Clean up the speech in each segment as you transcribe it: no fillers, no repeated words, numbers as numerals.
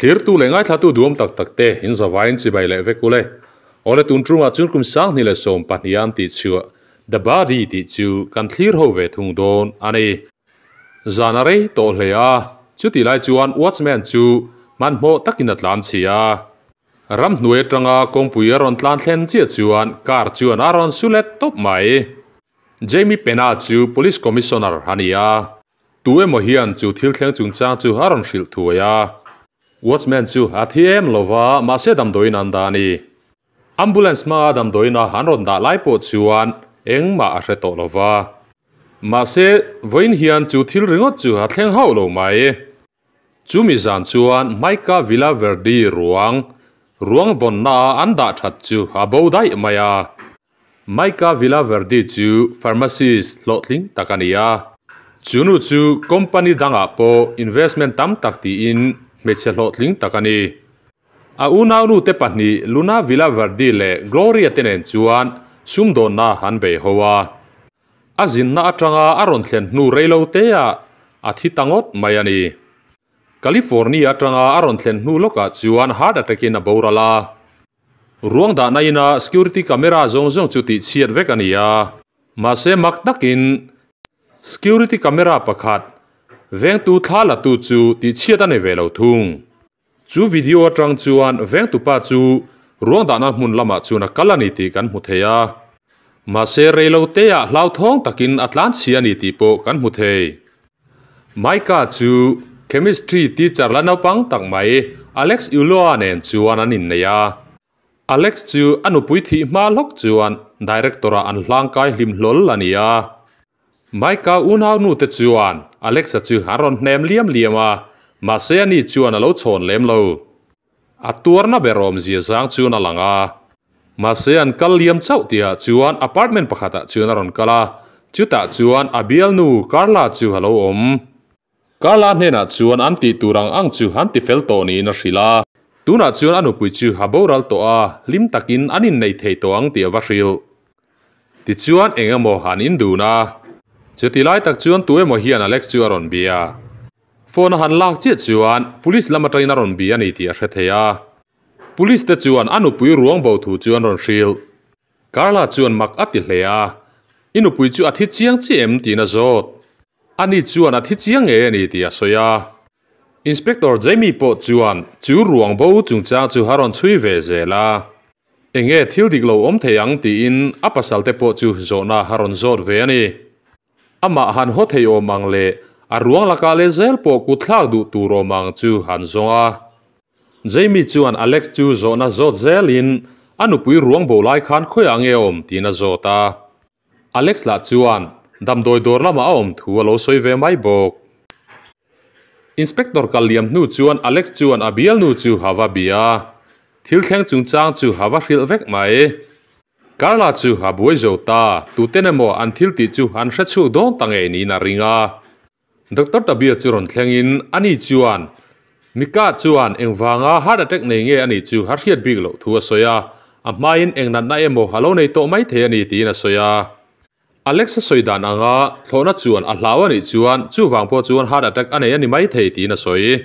Thlirtu leh ngaithlatu duam tak tak te in zavaiin chibai leh vek ule. Awle tun tungah chuan kum 2012 an tih chhuah The Body tih chu kan thlir ho ve thung dawn a ni. Zan a rei tawh hle a, chutih lai chuan watchman chu hmanhmawh takin a tlan chhia a. Ramhnuai atanga kawngpui a rawn tlan thlen chiah chuan car chuan a rawn su let tawp mai. Jamie Pena chu Police Commissioner a ni a. Tu emaw hian chu thil thleng chungchang chu a rawn hrilh thuai a. Watchman chu a thi em lo va, mahse damdawiin an dah a ni. Ambulance hmanga damdawiina an rawn dah lai pawh chuan engmah a hre tawh lo va. Mahse, vawiin hian chu thil ringawt chu a thleng hauh lo mai. Chumi zan chuan Micah Villaverde ruang, ruang vawnna a an dah that chu a bo daih mai a. Micah Villaverde chu pharmacist hlawhtling tak a ni a. Chu nu chu company dangah pawh investment tam tak tiin hmeichhe hlawhtling tak a ni. A unaunu te pahnih Luna Villaverde leh Gloria te nen chuan sumdawnna an bei ho a. A zinna atanga a rawn thlen hnu reilo teah a thi ta ngawt mai a ni. California atanga a rawn thlen hnu lawkah chuan heart attack in a boral a. Ruang dahna ina security camera zawng zawng chu tih chhiat vek a ni a, mahse mak takin security camera pakhat vengtu thla la tu chu tih chhiat a nei ve lo thung. Chu video atang chuan vengtupa chu ruang dahna hmun lamah chuan a kal a ni tih kan hmu thei a, mahse reilo teah hlauthawng takin a tlan chhia a ni tih pawh kan hmu thei. Micah chu Chemistry teacher la naupang tak mai Alex Ulloa nen chuan an innei a. Alex chu a nupui thih hma hlawk chuan director ah an hlangkai hlim hlawl a ni a. Micah unau nu te chuan Alex-a chu an rawn hnem liam liam a, mahse ani chuan a lo chhawn lem lo. A tuarna ber awmzia zang chuan a lang a. Mahse an kal liam chauh tihah chuan apartment pakhatah chuan a rawn kal a, chutah chuan a bialnu Carla chu a lo awm. Carla hnenah chuan an tih tur ang ang chu an ti fel tawh niin a hrilh a. Tunah chuan a nupui chu a boral tawh a, hlim takin an innei thei tawh ang tih a va hrilh. Tichuan eng emaw an indun a. Chuti lai tak chuan tu emaw hian Alex chu a rawn bia. Phone a han lak chiah chuan police lam atangin a rawn bia a ni tih a hre thei a. Police te chuan a nupui ruang bo thu chu an rawn hrilh. Carla chuan mak a ti hle a, I nupui chu a thi chiang chiah em? tiin a zawt. Ani chuan a thi chiang ngei a ni tih a sawi a. Inspector Jamie pawh chuan chu ruang bo chungchang chu a rawn chhui ve zel a. Enge thil dik lo awm thei ang tiin a pasal te pawh chu zawhna a rawn zawt ve a ni. Amah han haw thei awm ang leh a ruang lakah leh zel pawh kut thlak duh tur awm ang chu han zawng a. Jamie chuan Alex chu zawhna zawt zelin a nupui ruang bo lai khan khawiah nge a awm tiin a zawt a. Alex lah chuan damdawi dawr lamah a awm thu a lo sawi ve mai bawk. Inspector kal liam hnu chuan Alex chuan a bialnu chu a va bia a, thil thleng chungchang chu a va hrilh vek mai. Carla chu a buai zo ta, tuten emaw an thil tih chu an hre chhuak dawn ta ngei niin a ring a. Doctor Tabia chu rawn thlengin ani chuan Mika chuan engvanga heart attack nei nge anih chu a hriat bik loh thu a sawi a, a hmain eng natna emaw a lo nei tawh mai thei a ni tiin a sawi a. Alex a sawi dan anga thlawhna chuan a hlau anih chuan chuvang pawh chuan heart attack a nei a ni mai thei tiin a sawi.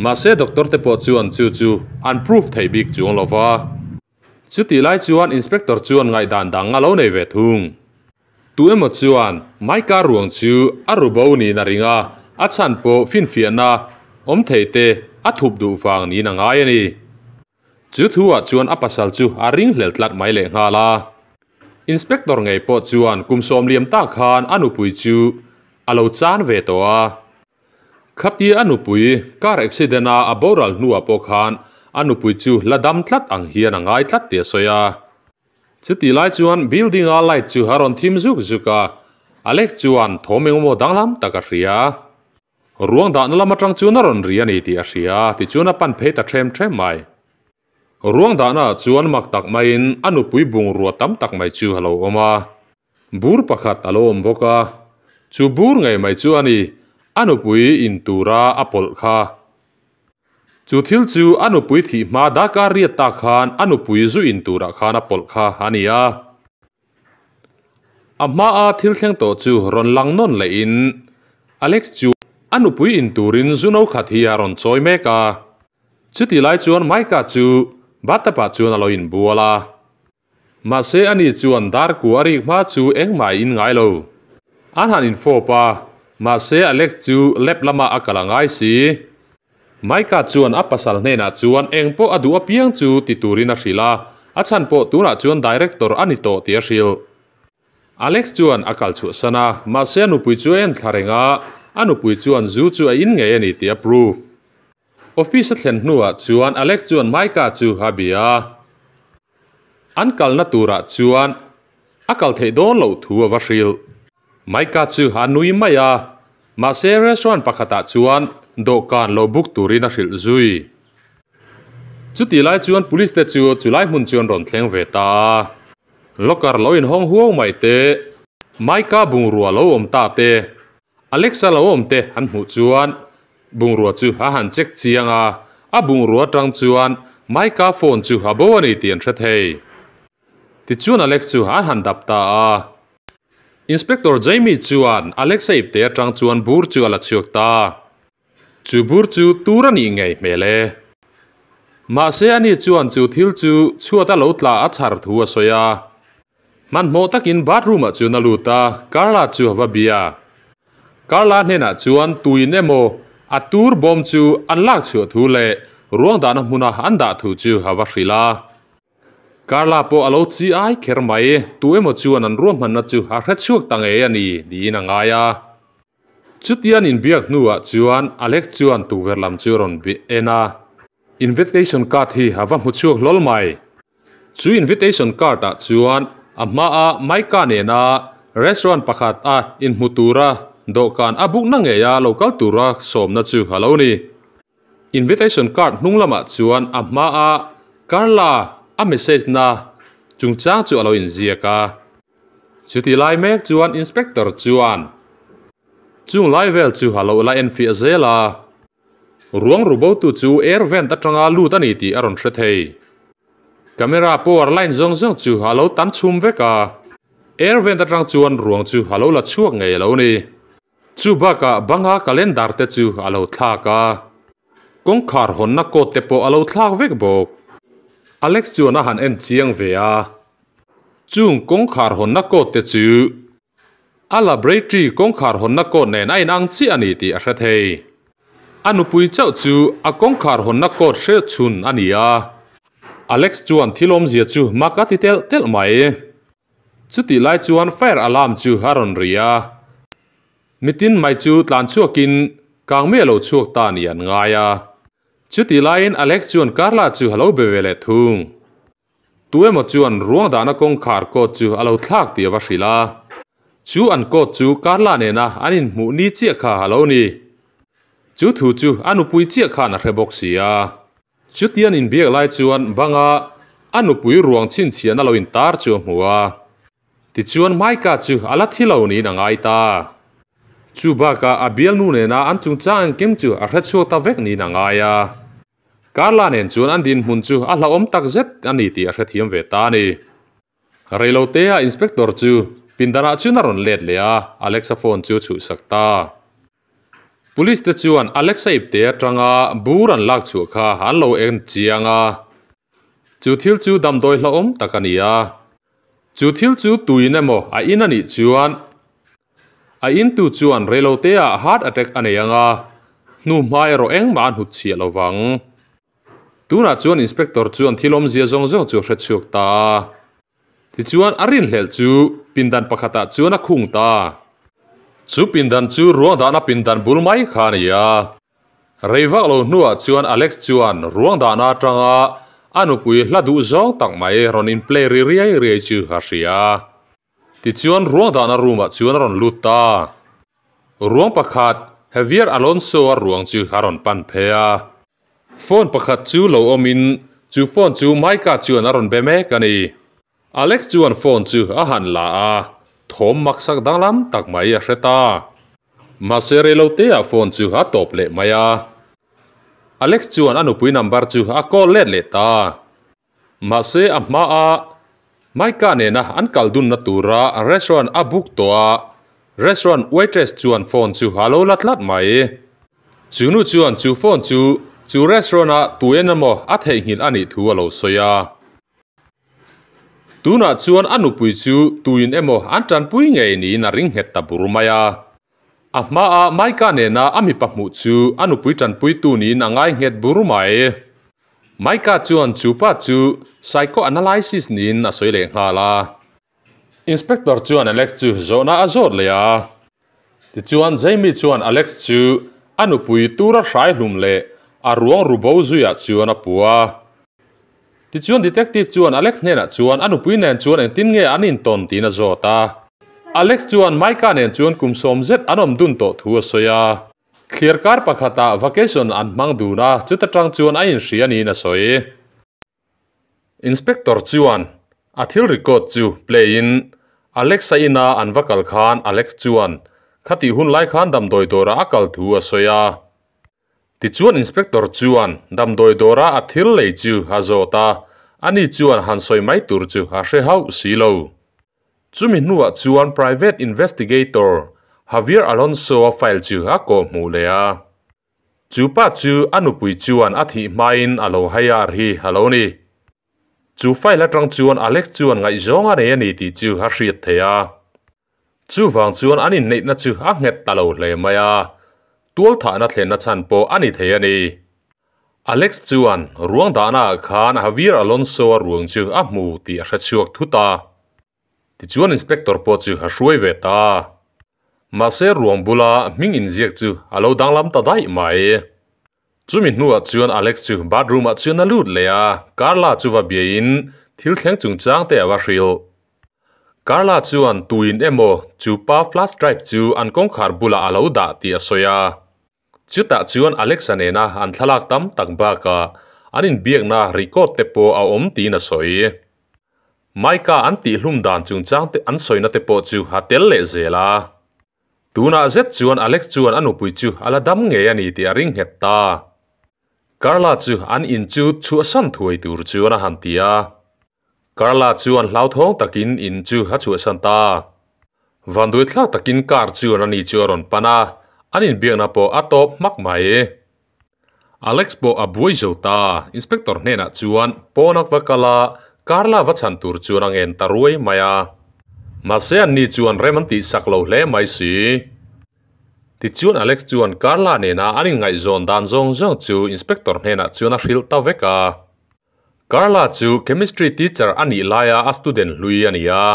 Mahse doctor te pawh chuan chu chu an prove thei bik chuang lo va. Chutih lai chuan Inspector chuan ngaihdan dang a lo nei ve thung. Tu emaw chuan Micah ruang chu a ru bo niin a ring a, a chhan pawh finfiahna awm thei te a thup duh vang niin a ngai a ni. Chu thu ah chuan a pasal chu a ring hlel tlat mai leh nghal a. Inspector ngei pawh chuan kum sawm liam tak khan a nupui chu a lo chan ve tawh a. Khatia a nupui car accident a a boral hnuah pawh khan a nupui chu la dam tlat ang hian a ngai tlat tih a sawi a. Chutih lai chuan building a light chu a rawn thim zuk zuk a, Alex chuan thawm engemaw danglam tak a hria. Ruang dahna lam atang chuan a rawn ri a ni tih a hria, tichuan a pan phei ta them them mai. Ruang dahna ah chuan mak tak maiin a nupui bungrua tam tak mai chu a lo awm a. Bur pakhat a lo awm bawk a, chu bur ngei mai chu a ni, a nupui in tura a pawlh kha. Chu thil chu a nupui thih hma dakar riat tak khan a nupui zu in turah khan a pawlh kha a ni a. A hmaa thil thleng tawh chu rawn lang nawn lehin Alex chu a nupui in turin zu no khat hi a rawn chawi mek a. Chutih lai chuan Mike-a chu bathtub ah chuan a lo inbual a. Mahse ani chuan dar kua a rik hma chu engmah a in ngai lo. An han infawp a, mahse Alex chu lab lamah a kal a ngai si. Mike-a chuan a pasal hnenah chuan eng pawh a duh apiang chu ti turin a hrilh a, a chhan pawh tunah chuan director a ni tawh tih a hrilh. Alex chuan a kal chhuahsan a, mahse a nupui chu a en thla reng a, a nupui chuan zu chu a in ngei a ni tih a proof. Office a thlen hnuah chuan Alex chuan Mike-a chu a bia a, an kalna turah chuan a kal theih dawn loh thu a va hrilh. Mike-a chu a nui mai a, mahse restaurant pakhatah chuan dawhkan lo book turin a hrilh zui. Chutih lai chuan police te chu chulai hmun chu an rawn thleng ve ta a. Locker lo inhawng huau mai te, Mike-a bungrua lo awm ta te, Alexa lo awm te an hmuh chuan bungrua chu a han check chiang a, a bungrua atang chuan Mike-a phone chu a bo a ni tih an hre thei. Tichuan Alex chu an han dap ta a. Inspector Jamie chuan Alexa ipte atang chuan bur chu a la chhuak ta. Chu bur chu tur a nih ngei hmel e. Mahse ani chuan chu thil chu chhuat a lo tla a chhar thu a sawi a. Hmanhmawh takin bathroom ah chuan a lut a, Carla chu a va bia. Carla hnenah chuan tuin emaw a tur bawm chu an lak chhuah thu leh ruang dahna hmuna an dah thu chu a va hrilh a. Carla pawh a lo chi ai kher mai, tu emaw chuan an ruahmanna chu a hre chhuak ta ngei a ni tiin a ngai a. Chutia an inbiak hnuah chuan Alex chuan tukverh lam chu a rawn en a, invitation card hi a va hmu chhuak hlawl mai. Chu invitation card ah chuan a hmaa Micah nena restaurant pakhat a inhmu tura dawhkan a bukna ngeia lo kal tura sawmna chu a lo ni. Invitation card hnung lamah chuan a hmaa Carla a message na chungchang chu a lo inziak a. Chutih lai mek chuan inspector chuan chung lai vel chu a lo la enfiah zel a. Ruang rubotu chu air vent atanga lut a ni tih a rawn hre thei. Camera power line zawng zawng chu a lo tan chhum vek a, air vent atang chuan ruang chu a lo la chhuak ngei a lo ni. Chu bakah banga calendar te chu a lo thlak a, kawngkhar hawnna code te pawh a lo thlak vek bawk. Alex chuan a han en chiang ve a, chung kawngkhar hawnna code te chu A laboratory kawngkhar hawnna code nen a inang chiah a ni tih a hre thei. A nupui chauh chu a kawngkhar hawnna code hre chhun a ni a. Alex chuan thil awmzia chu mak a ti telh telh mai. Chutih lai chuan fire alarm chu a rawn ri a. Mitin mai chu tlan chhuakin kangmei a lo chhuak ta ni an ngai a. Chutih laiin Alex chuan Carla chu a lo be ve leh thung. Tu emaw chuan ruang dahna kawngkhar code chu a lo thlak tih a va hrilh a. Chu an code chu Carla nena an inhmuh ni chiah kha a lo ni. Chu thu chu a nupui chiah khan a hre bawk si a. Chutian inbiak lai chuan banga a nupui ruang chhinchhiahna lo intar chu a hmu a. Tichuan Micah chu a la thi lo niin a ngai ta. Chu bakah a bialnu nena an chungchang engkim chu a hre chhuak ta vek niin a ngai a. Carla nen chuan an dinhmun chu a hlauhawm tak zet a ni tih a hrethiam ve ta a ni. Reilotea inspector chu pindanah chuan a rawn let leh a, Alexa phone chu a chhuhsak ta. Police te chuan Alexa ipte atanga bur an lak chhuah kha an lo en chiang a, chu thil chu damdawi hlauhawm tak a ni a. Chu thil chu tuin emaw a in a nih chuan A intu chuan reiloteah heart attack a nei ang a, hnu hma erawh engmah a hnut chhiah lo vang. Tunah chuan inspector chuan thil awmzia zawng zawng chu a hre chhuak ta a. Tichuan a rinhlelh chu pindan pakhatah chuan a khung ta. Chu pindan chu ruang dahna pindan bul mai kha a ni a. Rei vak lo hnuah chuan Alex chuan ruang dahna atanga a nupui hla duh zawng tak mai rawn in play ri riai riai chu a hria. Tichuan ruang dahna room ah chuan a rawn lut ta. Ruang pakhat Javier Alonso a ruang chu a rawn pan phei a. Phone pakhat chu lo awmin chu phone chu Micah chuan a rawn be mek a ni. Alex chuan phone chu a han la a, thawm maksak danglam tak mai a hre ta. Mahse reilote ah phone chu a tawp leh mai a. Alex chuan a nupui number chu a call let leh ta. Mahse a hmaa Micah nena an kal dunna tura restaurant a book tawh a, restaurant waitress chuan phone chu a lo la tlat mai. Chu nu chuan chu phone chu Chu restaurant ah tu en emaw a theihnghilh a nih thu a lo sawi a. Tunah chuan a nupui chu tuin emaw an tanpui ngei niin a ring nghet ta bur mai a. A hmaa Micah nena a mipa hmuh chu a nupui tanpuitu niin a ngai nghet bur mai. Micah chuan chu pa chu psychoanalysis niin a sawi leh nghal a. Inspector chuan Alex chu zawhna a zawt leh a. Tichuan Jamie chuan Alex chu a nupui tura hrai hlum leh a ruang ru bo zuiah chuan a puh a. Tichuan detective chuan Alex hnenah chuan a nupui nen chuan engtin nge an intawn tiin a zawt a. Alex chuan Micah nen chuan kum sawm zet an awm dun tawh thu a sawi a. Thliar kar pakhatah vacation an hmang dun a, chuta tang chuan a inhria niin a sawi. Inspector chuan a thil record chu play in Alex-a ina an va kal khan Alex chuan khatih hun lai khan damdawi dawrah a kal thu a sawi a. Tichuan Inspector chuan damdawi dawra a thil lei chu a zawt a, ani chuan han sawi mai tur chu a hre hauh si lo. Chumi hnuah chuan Private Investigator Javier Alonso-a file chu a kawhhmuh leh a. Chu pa chu a nupui chuan a thih hmain a lo hire hi a lo ni. Chu file atang chuan Alex chuan ngaihzawng a nei a ni tih chu a hriat theih a. Chuvang chuan an inneihna chu a nghet ta lo hle mai a, tualthahna thlenna chhan pawh a ni thei a ni. Alex chuan ruang dahnaah khan Javier Alonso-a ruang chu a hmu tih a hrechhuak thut a. Tichuan Inspector pawh chu a hruai ve ta. Mahse ruang bula hming inziak chu a lo danglam ta daih mai. Chumi hnuah chuan Alex chu bathroom ah chuan a lut leh a, Carla chu va biain thil thleng chungchang te a va hrilh. Carla chuan tuin emaw chu pa flash drive chu an kawngkhar bulah a lo dah tih a sawi a. Chutah chuan Alex-a nena an thlalak tam tak bakah an inbiakna record te pawh a awm tiin a sawi. Mike-a an tihhlum dan chungchang te an sawina te pawh chu a tel leh zel a. Tunah zet chuan Alex chuan a nupui chu a la dam ngei a ni tih a ring nghet ta. Carla chu an in chu chhuahsan thuai tur chuan a han ti a. Carla chuan hlauthawng takin in chu a chhuahsan ta. Vanduaithlak takin car chuan ani chu a rawn pan a, an inbiakna pawh a tawp hmak mai. Alex pawh a buai zo ta, Inspector hnenah chuan pawn a va kal a, Carla va chhan tur chuan a ngen ta ruai mai a. Mahse anni chuan rem an tihsak lo hle mai si. Tichuan Alex chuan Carla nena an inngaihzawn dan zawng zawng chu Inspector hnenah chuan a hrilh ta vek a. Carla chu Chemistry teacher a nih laia a student hlui a ni a.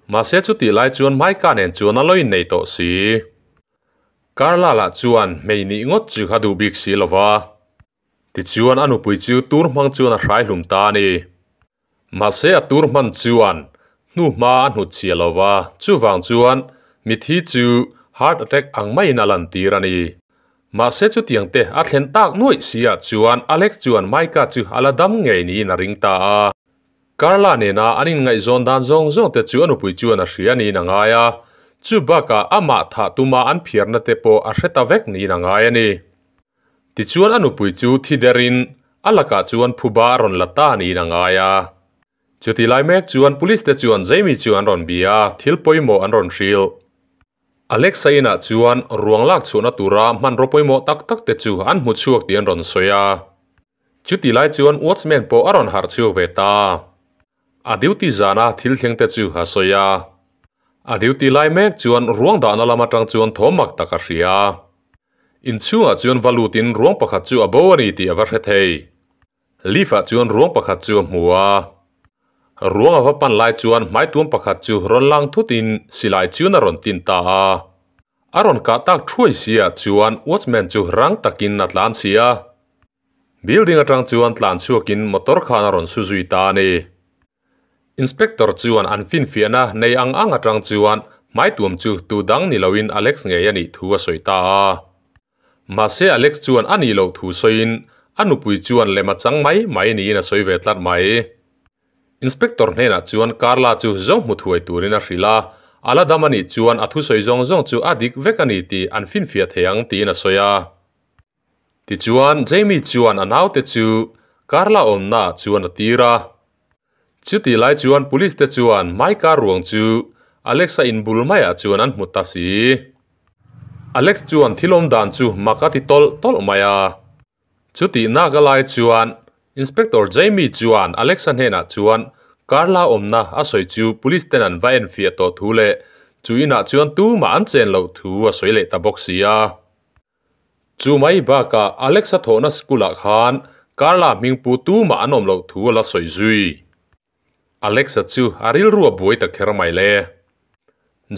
Mahse chutih lai chuan Micah nen chuan a lo innei tawh si. Carla lah chuan hmei nih ngawt chu a duh bik si lo va. Tichuan a nupui chu tur hmang chuan a hrai hlum ta a ni. Mahse a tur hman chuan hnuhma a hnutchhiah lo va, chuvang chuan mithi chu heart attack ang maiin a lantir a ni. Mahse chutiang te a thlen tak nuaih si ah chuan Alex chuan Micah chu a la dam ngei niin a ring ta a. Carla nena an inngaihzawn dan zawng zawng te chu a nupui chuan a hria niin a ngai a, chu bakah amah thah tuma an phiarna te pawh a hre ta vek niin a ngai a ni. Tichuan a nupui chu thi derin a lakah chuan phuba a rawn la ta niin a ngai a. Chuti lai mek chuan police te chuan Jamie chu an rawn bia a, thil pawimawh an rawn hrilh. Alexa inah chuan ruang lak chhuahna tura hmanraw pawimawh tak tak te chu an hmu chhuak tih an rawn sawi a. Chuti lai chuan watchman pawh a rawn harh chhuak ve ta. A duty zana thil thleng te chu a sawi a. A duty lai mek chuan ruang dahna lam atang chuan thawm mak tak a hria. Inchhungah chuan va lutin ruang pakhat chu a bo a ni tih a va hre thei. Lift ah chuan ruang pakhat chu a hmu a. Ruang a va pan lai chuan hmaituam pakhat chu rawn lang thutin silai chuan a rawn tin ta a. A rawn kah tak thuai si ah chuan watchman chu rang takin a tlan chhi a. Building atang chuan tlan chhuakin motor khan a rawn su zui ta a ni. Inspector chuan an finfiahna nei ang ang atang chuan hmaituam chu tu dang ni loin Alex ngei a nih thu a sawi ta a. Mahse Alex chuan a nih loh thu sawiin a nupui chuan lem a chang mai mai niin a sawi ve tlat mai. Inspector hnenah chuan Carla chu zawng hmu thuai turin a hrilh a, a la dam a nih chuan a thusawi zawng zawng chu a dik vek a ni tih an finfiah thei ang tiin a sawi a. Tichuan Jamie chuan a naute chu Carla awmnaah chuan a tir a. Chutih lai chuan police te chuan Mike-a ruang chu Alex-a inbul maiah chuan an hmu ta si. Alex chuan thil awm dan chu mak a ti tawlh tawlh mai a. Chutih nak a lai chuan Inspector Jamie chuan Alex-a hnenah chuan Carla awmna a sawi chu police ten an va enfiah tawh thu leh chu inah chuan tumah an chen loh thu a sawi leh ta bawk si a. Chu mai bakah Alex-a thawhna school ah khan Carla hming pu tumah an awm loh thu a la sawi zui. Alexa chu a rilru a buai ta kher mai le.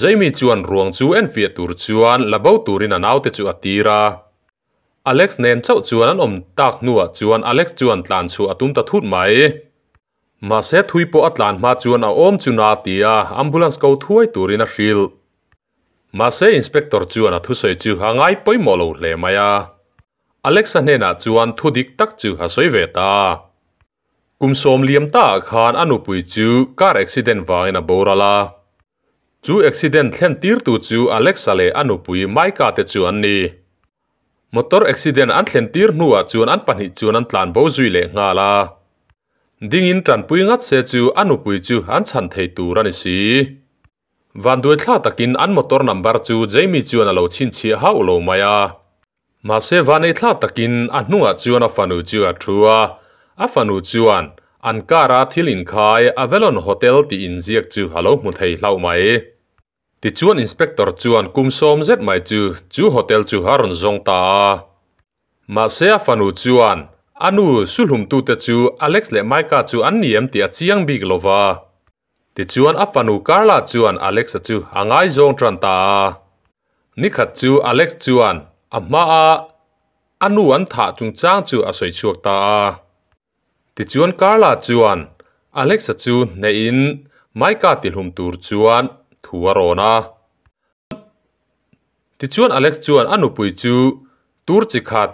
Jamie chuan ruang chu enfiah tur chuan la bo turin a naute chu a tir a. Alex nen chauh chuan an awm tak hnuah chuan Alex chuan tlan chhuah a tum ta thut mai. Mahse thui pawh a tlan hma chuan a awm chu na ti a, ambulance ko thuai turin a hrilh. Mahse inspector chuan a thusawi chu a ngai pawimawh lo hle mai a. Alexa hnenah chuan thu dik tak chu a sawi ve ta. Kum sawm liam ta ah khan a nupui chu car accident vangin a boral a. Chu accident thlen tirtu chu Alexa leh a nupui Micah te chu an ni. Motor accident an thlen tir hnuah chuan an pahnih chuan an tlan bo zui leh nghal a. Dingin tanpui ngat se chu a nupui chu an chhan thei tur a ni si. Vanduai thla takin an motor number chu Jamie chuan a lo chhinchhiah hauh lo mai a. Mahse vanei thla takin a hnungah chuan a fanu chu a thu a, a fanu chuan an car a thil inkhai Avalon Hotel tih inziak chu a lo hmu thei hlauh mai. Tichuan inspector chuan kum sawm zet mai chu chu hotel chu a rawn zawng ta a. Mahse a fanu chuan a nu suhlumtute chu Alex leh Micah chu an ni em tih a chiang bik lova. Tichuan a fanu Carla chuan Alex-a chu a ngaizawng tan ta a. Nikhat chu Alex chuan a hmaa a nu an thah chungchang chu a sawi chhuak ta a. Tichuan Carla chuan Alex-a chu hnehin Micah tihlum tur chuan thu a rawn a. Tichuan Alex chuan a nupui chu tur chi khat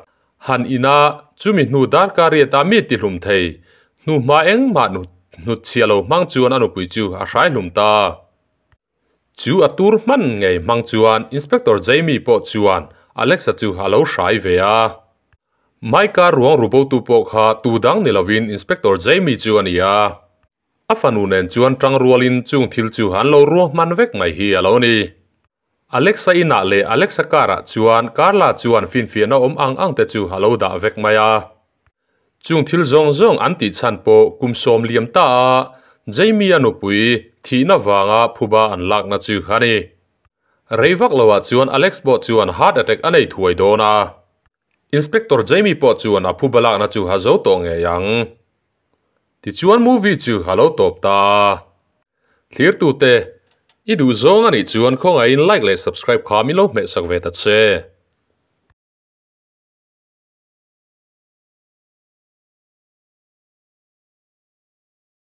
han ina chumi hnu darkar riat ah mi tihlum thei hnuhma engmah hnutchhiah lo hmang chuan a nupui chu a hrai hlum ta. Chu a tur hman ngei hmang chuan Inspector Jamie pawh chuan Alex-a chu a lo hrai ve a. Mike-a ruang rubotu pawh kha tu dang ni lovin Inspector Jamie chu a ni a. A fanu nen chuan tang rualin chung thil chu an lo ruahman vek mai hi a lo ni. Alexa inah leh Alexa car ah chuan Carla chuan finfiahna awm ang ang te chu a lo dah vek mai a. Chung thil zawng zawng an tih chhan pawh kum sawm liam ta a Jamie-a nupui thihna vanga phuba an lakna chu a ni. Rei vak loah chuan Alex pawh chuan heart attack a nei thuai dawn a. Inspector Jamie pawh chuan a phuba lakna chu a zo tawh ngei ang. Tichuan movie chu a lo tawp ta a. Thlirtute, i duh zawng a nih chuan khawngaihin like leh subscribe kha min lo hmehsak ve ta che.